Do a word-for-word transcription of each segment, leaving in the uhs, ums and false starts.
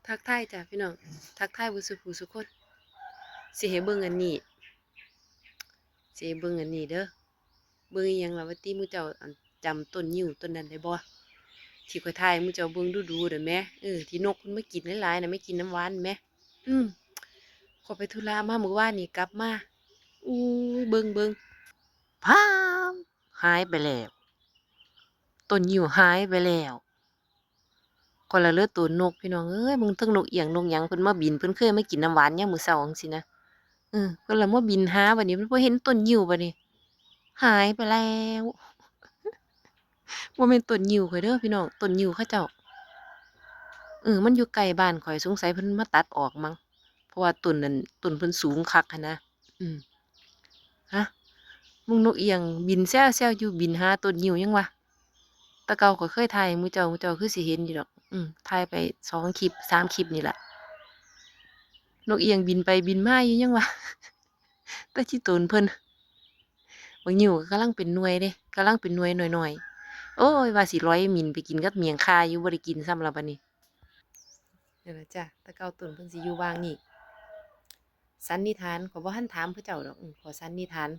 ทักทายจ้ะพี่น้อง ทักทายเบิดซุผู้ซุคน สิให้เบิ่งอันนี้ สิให้เบิ่งอันนี้เด้อ เบิ่งอีหยังล่ะว่าติ หมู่เจ้า อัน จำต้นงิ้วต้นนั้นได้บ่ ที่ข้อยถ่ายให้หมู่เจ้าเบิ่งดูๆ นั่นแหม เออ ที่นกมันมากินหลายๆ น่ะ มากินน้ำหวานแหม อืม ข้อยไปธุระมามื้อวานนี้กลับมา อู้ย เบิ่งๆ พาม หายไปแล้ว ต้นงิ้วหายไปแล้ว ข้อยละเหลือโตนกพี่น้องเอ้ย เบิ่งเทิงนกเอี้ยงนกหยัง เพิ่นมาบิน เพิ่นเคยมากินน้ำหวานยามมื้อเช้าจั่งซี้นะ เออ เพิ่นละมาบินหาบัดนี้ เพิ่นบ่เห็นต้นงิ้วบัดนี้ หายไปแล้ว บ่แม่นต้นงิ้วข้อยเด้อพี่น้อง ต้นงิ้วเขาเจ้า เออ มันอยู่ใกล้บ้านข้อย สงสัยเพิ่นมาตัดออกมั้ง เพราะว่าต้นนั้น ต้นเพิ่นสูงคักหั้นนะ อืม ฮะ มึงนกเอี้ยงบินแซวๆ อยู่ บินหาต้นงิ้วหยังวะ แต่เก่าข้อยเคยถ่ายให้หมู่เจ้า หมู่เจ้าคือสิเห็นอยู่ดอก อืม ถ่ายไปสองคลิป สามคลิปนี่ล่ะ นกเอี้ยงบินไปบินมาอยู่หยังวะ แต่ขี้ตนเพิ่น บักงิ้วก็กำลังเป็นหน่วยเด้ กำลังเป็นหน่วยน้อยๆ โอ้ย ว่าสิลอยหมิ่นไปกินกับเมี่ยงข่าอยู่ บ่ได้กินซ้ำละบัดนี้ นั่นล่ะจ้ะ แต่เก่าต้นเพิ่นสิอยู่ว่างนี่ สันนิษฐาน ข้อยบ่ทันถามเขาเจ้าดอก อืม ข้อยสันนิษฐาน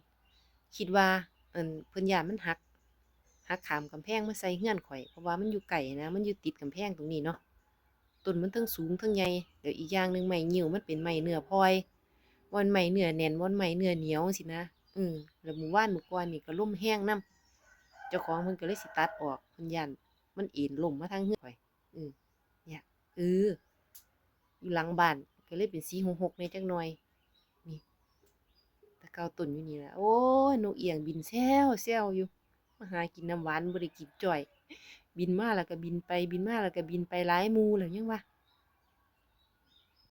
คิดว่า เอิ่น เพิ่นย้านมันหัก หักข้ามกำแพงมาใส่เฮือนข้อย เพราะว่ามันอยู่ใกล้นะ มันอยู่ติดกำแพงตรงนี้เนาะ ต้นมันเทิงสูงเทิงใหญ่ แล้วอีกอย่างหนึ่งไม้งิ้วมันเป็นไม้เนื้อพลอย บ่แม่นไม้เนื้อแน่น บ่แม่นไม้เนื้อเหนียวจั่งซี้นะ เออ แล้วมื้อวานมื้อก่อนนี่ก็ลมแฮงนำ เจ้าของเพิ่นก็เลยสิตัดออก เพิ่นย้านมันเอนล้มมาทางเฮือนข้อย เออ เนี่ย เออ อยู่หลังบ้าน ก็เลยเป็นสีหกๆ แหน่จักหน่อย นี่ แต่เก่าต้นอยู่นี่ล่ะ โอ้ย นกเอี้ยงบินแซวๆ อยู่ มาหากินน้ำหวาน บ่ได้กินจ้อย บินมาแล้วก็บินไป บินมาแล้วก็บินไป หลายหมู่แล้วยังว่า